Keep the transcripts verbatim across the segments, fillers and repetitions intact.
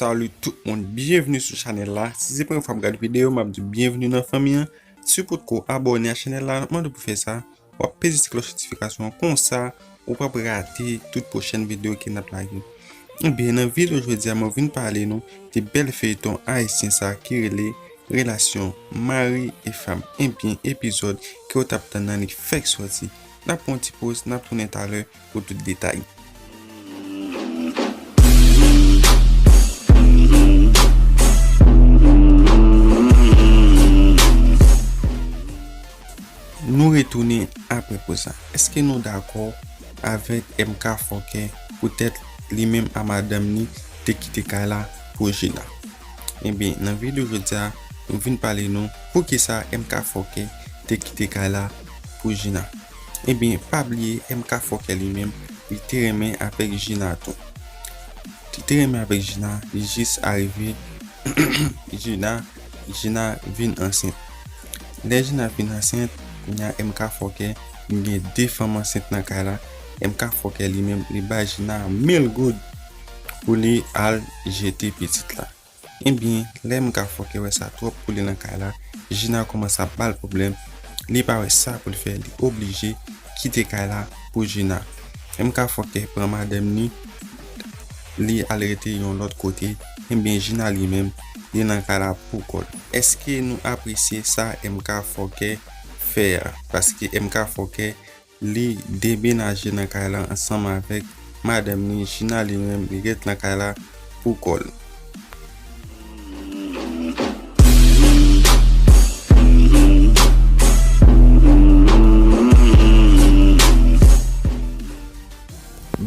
Salut tout moun, byenvni sou chanèl la. Si se premye fwa w ap gade videyo, m ap di w byenvni nan fanmi an. Si w potko abòne a chanèl la, n ap mande w pou fè sa. W ap peze ti klòch notifikasyon an, konsa ou p ap rate tout pwochèn videyo ke n ap lage. Ebyen, nan videyo jodi a, mwen vin pale nou de bèl feyton ayisyen sa ki rele Relasyon Mari e Fanm. Ebyen, epizòd ke w t ap tann nan li fèk sòti. N ap pran yon ti poz, n ap tounen talè pou tout detay. Nou retounen apre poz la. Èske nou dakò avèk M K Fòkè poutèt li menm a madanm li te kite kay la pou Gina? Ebyen, nan videyo jodi a, nou vin pale nou poukisa M K Fòkè te kite kay la pou Gina. Ebyen, pa bliye, M K Fòkè li menm, li te renmen avèk Gina tou. Li te renmen avèk Gina, li jis arive, Gina, Gina vin ansent. Lè Gina vin ansent, kounye a M K Fòkè, li gen de fanm ansent nan kay la. M K Fòkè li menm, li bay Gina mil goud pou li al jete pitit la. Ebyen, lè M K Fòkè wè sa twòp pou li nan kay la, Gina kòmanse ap ba l pwoblèm. Li pa wè sa pou l fè, li oblije kite kay la pou Gina. M K Fòkè pran madanm ni, li al rete yon lòt kote. Ebyen, Gina li menm, li nan kay la pou kò l. Èske nou apresye sa M K Fòkè fè a? Paske M K Fòkè, li demenaje nan kay la ansanm avèk madanm ni, Gina li menm, li ret nan kay la pou kò l.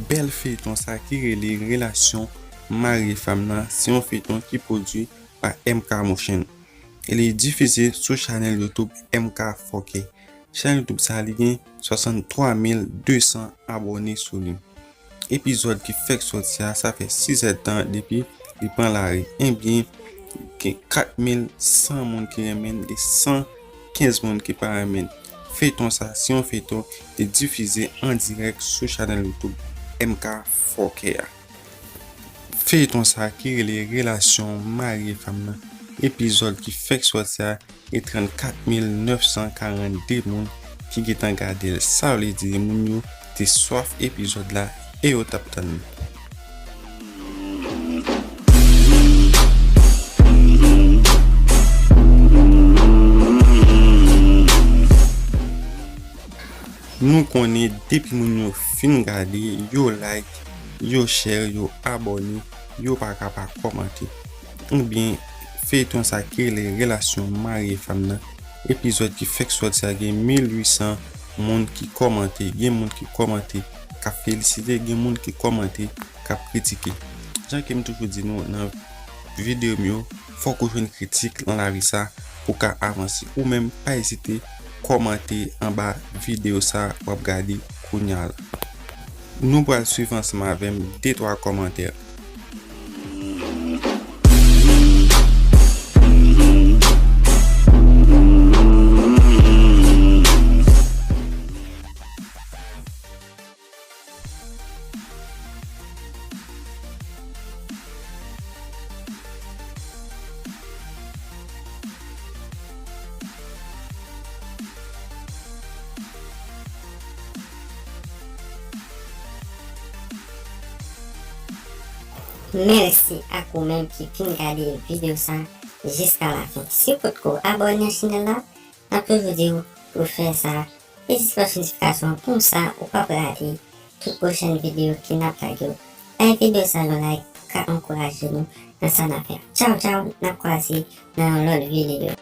Bèl feyton sa ki rele Relasyon Mari e Fanm nan, se yon feyton ki pwodui pa M K Motion. E li difize sou chanèl YouTube M K Fòkè. Chanèl YouTube sa, li gen swasanntwa mil de san abòne sou li. Epizòd ki fèk sòti a, sa fè sis èdtan depi li pran lari. Ebyen, gen kat mil san moun ki renmen l e san kenz moun ki pa renmen l. Feyton sa, se yon feyton ki difize an dirèk sou chanèl YouTube M K Fòkè a. Feyton sa ki rele Relasyon Mari e Fanm nan, epizòd ki fèk sòti a, e trannkat mil nèf san karannde moun ki gentan gade l. Sa vle di moun yo te swaf epizòd la e yo t ap tann li. Nou konnen depi moun yo fin gade, yo like, yo share, yo abòne, yo pa ka pa kòmante. Ebyen, feyton sa ki rele Relasyon Mari e Fanm nan, epizòd ki fèk sòti a, gen mil uit san moun ki kòmante, gen moun ki kòmante, k ap felisite, gen moun ki kòmante, k ap kritike. Jan ke m toujou di nou nan videyo m yo, fòk ou jwenn kritik nan lavi sa pou w ka avanse. Ou menm, pa ezite kòmante anba videyo sa w ap gade kounya la. Nou pral swiv ansanm avè m de twa kòmantè. Mèsi ak ou menm ki fin gade videyo sa jiska lafen. Si w potko abòne a chanèl la, n ap toujou di w pou w fè sa. Peze ti klòch notifikasyon an, konsa ou p ap rate tout pwochèn videyo ke n ap lage yo. Bay videyo sa yon like pou ka ankouraje nou nan sa n ap fè. Tchaw, tchaw, n ap kwaze nan yon lòt videyo.